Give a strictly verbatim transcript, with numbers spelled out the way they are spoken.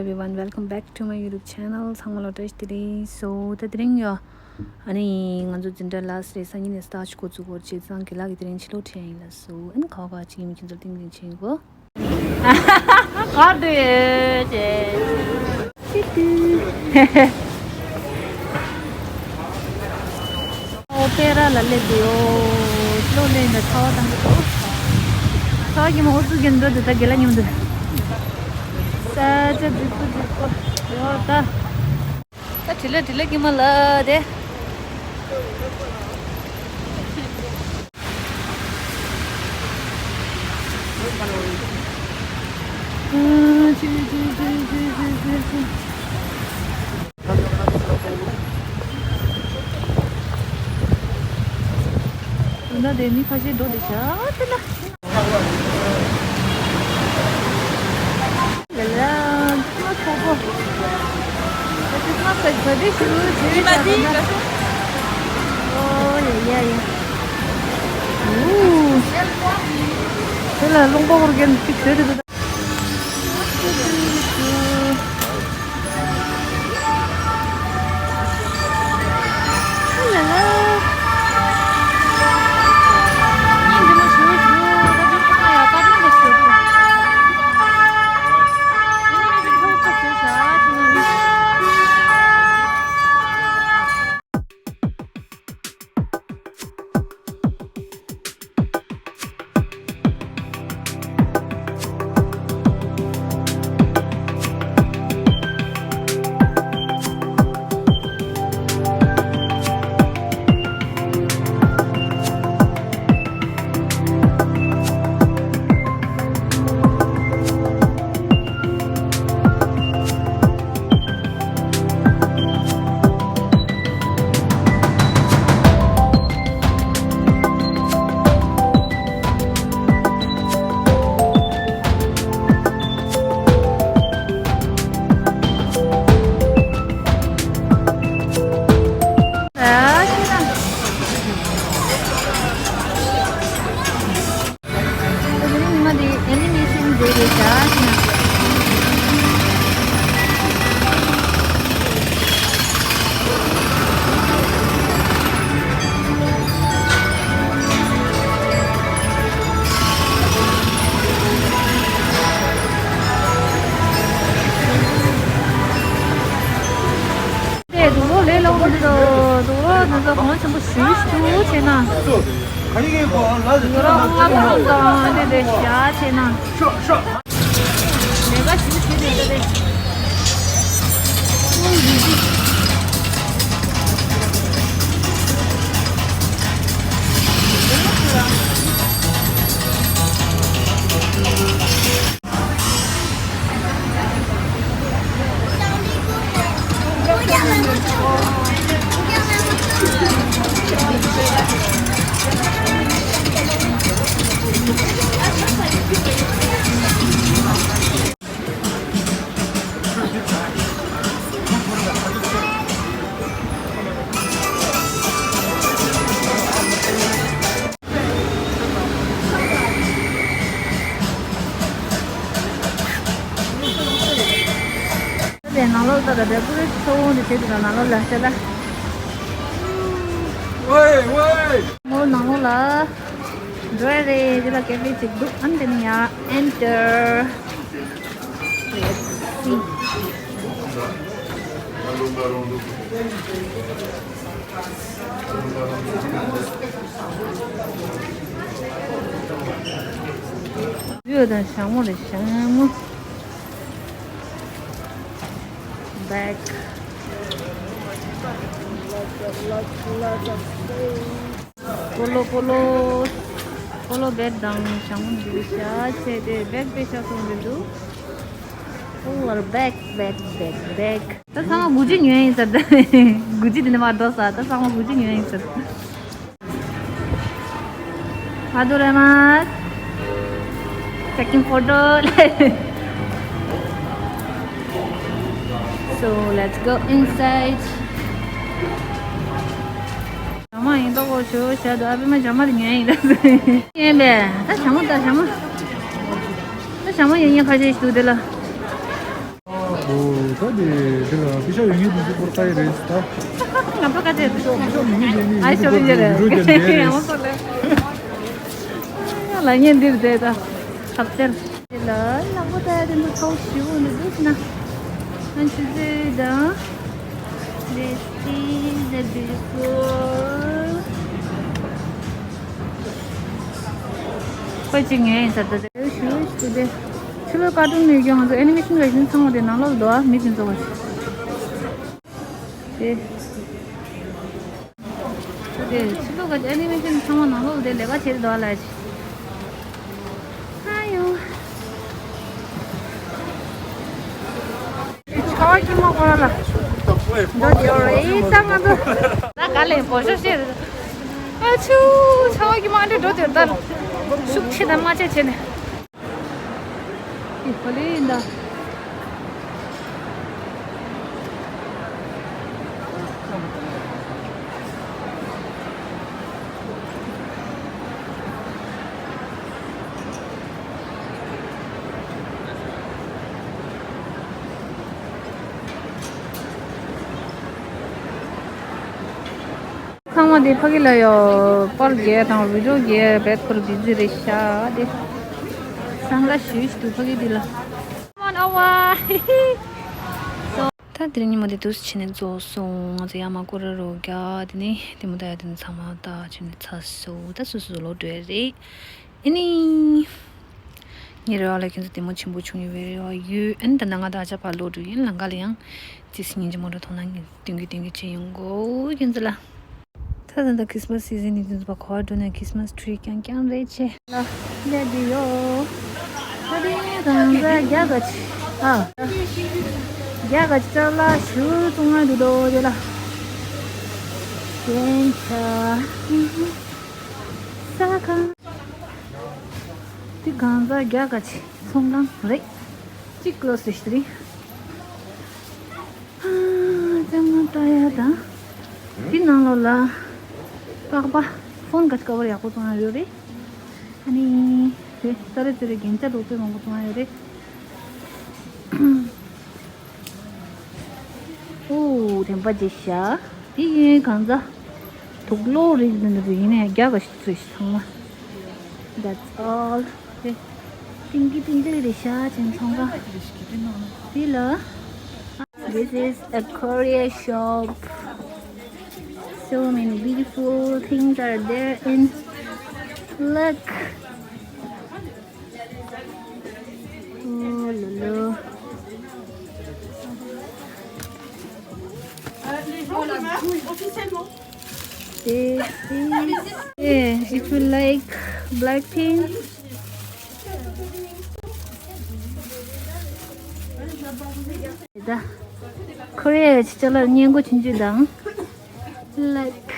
Everyone, welcome back to my YouTube channel. ཚང་མ་ལ་བཀྲ་ཤིས་བདེ་ལེགས། So ད་དེ་རིང་ཡོ། ཨ་ནི་ང་ཚོ་འཛིན་གྲྭ་last རེད། སང་ཉིན་ནས་start འགོ་འཛུགས་འགོ་བྱས་ཙང་རྒན་ལགས་ཀྱིས་དེ་རིང་ཕྱི་ལོགས་ཁྲིད་ཡིན་ལ། So ཨ་ནི་ཁ་བ་ཅིག་ཡིན་མིན་ཁྱེད་ཚོར་ཏིང་ཏིང་བྱེད་གོ། ག་འདྲ་ཡོད་ཅེས། ཅི་ཏུ། ཨོ་པེ་ར་ལ་སླེབས་ཡོད། ལོ་ལེན་ད་ཚ་བ་བཏང་གི་འདུག་ཚ་བ་གི་མ་ཨོ་ཙུ་གི་འདུག་དེ་ད་རྒན་ལགས་མཉམ་དུ། ས་ཆ་རྫིག་པོ་རྫིག་པོ་ཡོད་ད། ད་དྲི་ལ་དྲི་ལ་ཀི་མ་ལ་དེ། ད་དེ་མི་ཁ་ཤས་འགྲོ་དེ་ཤ་དེ་ན། ལ་ལ། ཁྲི་སི་མ་སི་ཚོགས་པོ། ཁྲི་སི་མ་སི་ག་དུས་ཞུ་རུ་བྱེད་ཡོད་ཤག་ད། ཨོ་ཡ་ཡ་ཡ། ཨུ། དེ་ལ་རླུང་པོ་ཧུར་གན་ཅིག་བཟོས་དེ་འདུག་ད། དེ་དུག་ལོག་ལས་སླ་པོ་འདི་དང་དུག་ལོག་འདི་ཚོ་གོང་ཆེན་པོ་ཞུ་ཞུ་བྱས་ན། ཡོ་རོབ་སྔ་མོ་དང་འདི་འདྲ་བཞག་བྱས་ན། ལས་ཀ་ཞུ་བྱེད་དེ་འདྲ་རེད། དེ་ནང་ལོགས་ལ་ད་ལྟ་པུ་རི་ཚོ་བོ་འདི་བྱེད་དུས་ནང་ལོགས་ལ་ཤ་ད། ཝེ་ཝེ། མོ་ནང་ལོགས་ལ་འགྲོ་ཡ་རེད། འདི་ལ་ཀེ་ཧྥེ་ཅིག་འདུག་ཨ་ནི་དེ་ནས་ཡ་ཨེན་ཊར། Let's see. བུ་དང་ཞྭ་མོ་རེད། ཞྭ་མོ། Back. Lots of, lots, lots of space. པོ་ལོ་པོ་ལོ། པོ་ལོ་བེག་དང་ཞྭ་མོ་འདི་ཤ་ཆེ་དེ་བེག་དེ་ཤ་སོང་འདི་འདུག Full back, back, back, back. ད་ཚང་མ་དགུ་བཅུ་ཉོས་ཡིན་ཟེར། ད་དགུ་བཅུ་དེ་ནས་མར་འགྲོ་ས། ད་ཚང་མ་དགུ་བཅུ་ཉོས་ཡིན་ཟེར། ཨ་དུ་རེ་མ། Taking photo. So let's go inside. ཇ་མ་ཡིན་ཏོག་གོ་ཆོ་ཤ་དུ་ཨ་བི་མ་ཇ་མ་རེ་ཉོས་ཡིན་ད་ཟེར། ཡིན་པས། ད་ཞྭ་མོ་ད་ཞྭ་མོ། ད་ཞྭ་མོ་ཡིན་ཡིན་ཁ་ཤས་ཤིག་འདུག་དེ་ལ། ཨོ་ད་དེ་དེ་ལ་པི་ཤ་ཡོད་ངེས་དུ་སུ་པོར་ཁ་ཡི་རེད་ད། ང་པ་ཁ་ཆེ་དུ། པི་ཤ་ཡོད་ངེས་དེ་ནི་ཨ་ཤོ་མི་འཇེ་རེད། ཡང་མ་སོ་ལེ། ལ་ཉན་འདིར་བསྡད་ད། ཁ་གཏད། དེ་ལ་ལག་པ་ད་དེ་ཚོ་ཚོགས་ཞུ་འོ་འདུག་ན། ཨན་ཆུ་ཚོད་དང་། This is a beautiful. ཁོ་གཅིག་ངའི་ཡིན་ས་ད་དེ་ཞུ་ཞུ་དེ། ཕྱི་ལོ་ཀ་ཏུན་ནས་ཀྱང་ང་ཚོ་ཨེ་ནི་མེ་ཤན་རེ་བཞིན་ཚང་མ་དེ་ནང་ལོགས་འདུག་ཨ། མི་དེ་ཚོ་བ་དེ། དེ་ཕྱི་ལོ་ཀ་ཨེ་ནི་མེ་ཤན་ཚང་མ་ནང་ལོགས་དེ་ལས་ཀ་བྱེད་འདུག་ཨ་ལ་ཞིག་ཨ་ཡོ། ཆ་བ་ཀྱི་མ་ཁོ་ར་ལ། འགྲོ་དེ་རེད་ད་ང་ཚོ། ད་ག་ལེ་གོ་ཤོ་ཤེ། ཨ་ཆུ་ཆ་བ་ཀྱི་མ་འདྲེ་འགྲོ་དེ་ད། ཤུགས་ཆེ་ད་མ་ཆེ་བྱེད་ནས། ཨི་ཧོ་ལེ་ཡིན་ད། ཚང་མ་དེ་ཕ་གི་ལ་ཡོད་པར་རྒྱལ་དང་བི་ཌིའོ་རྒྱལ་བེད་ཁོར་བི་ཛི་རེད་ཤག་དེ། སང་ལ་ཞུས་ཤི་འདུག་ཕ་གི་དེ་ལ། ཨ་ཝ། ད་དེ་རིང་ཉི་མ་དེ་དུས་ཕྱིན་ནས་རྫོགས་སོང་། ང་ཚོ་ཡར་མར་སྐོར་ར་རོགས་རྒྱག་དེ་ནས་དེ་མོ་ད་ཡ་དེ་ནས་ཚང་མ་ད་ཕྱིན་ནས་ཚར་སོང་། ད་སོ་སོ་ལོག་འགྲོ་ཡ་རེད། ཨེ་ནི། ངའི་རེ་བ་ལ་ཁྱེད་ཚོ་བདེ་མོ་ཆེན་པོ་བྱུང་ཡོད་པའི་རེ་བ་ཡོད། ཨ་ནི་ད་ནང་ང་ད་ཨ་ཅག་ཕར་ལོག་འགྲོ་ཡིན། ལམ་ཁ་ལ་ཡང་ཙི་སི་སྙིང་རྗེ་མོ་འདྲ་མཐོང་ན་ངས་སྟོན་གི་སྟོན་གི་བྱེད་ཡོང་གོ་ཁྱེད་ཚོ་ལ། ད་ད་ད་ཁྲིས་མས་སི་ཛན་ནི་དུས་པ་གོ་བ་འགྲོ་ནས་ཁྲིས་མས་ཊི་རི་རྐྱང་རྐྱང་རེད་ཆེ། ལ་ལས་འདི་ཡོ། ད་དེ་གང་ཟ་རྒྱ་ག་ཆི། ཨ། རྒྱ་ག་ཆི་ལ་ཞུ་ཙུང་ང་འདི་དོ་དེ་ལ། ཞེན་ཆ། ས་ཁང་། དེ་གང་ཟག་རྒྱ་ག་ཆེ་ཚོང་ཁང་རེད། གཅིག་ཀློ་སི་ཤི་རི། ཨ་ཙམ་ང་ལྟ་ཡ་དང་། དེ་ནང་ལོགས་ལ། པགས་པ། ཕོན་ག་ཆེ་ཀ་བར་ཡག་པོ་བཙོང་ཡ་ཡོད་རེད། ཨ་ནི། དེ་ཏ་རེ་ཏེ་རེ་རྒྱན་ཆ་ལོག་པའི་མང་པོ་བཙོང་ཡ་ཡོད་རེད། ཨོ། དྲན་པ་བརྗེད་ཤག་དེ་ཡིན་གང་ཟག་དུག་ལོག་རིགས་འདི་འདྲ་ཡིན་ནས་རྒྱ་ག་ཞིག་ཚོས་ཤིག་ཚང་མ། That's all. དེ་ཏིང་ཀི་ཏིང་ཀི་རེད་ཤག་ཅན་ཚང་མ། དེ་ལ། This is a Korea shop. So many beautiful things are there in. Look. Oh là là. Et, et, et if you like Blackpink, ད་ཁོ་རེ་ཡ་ཅི་ཅ་ལག་སྙན་གོ་ཆུང་ཆུང་དང་། Like,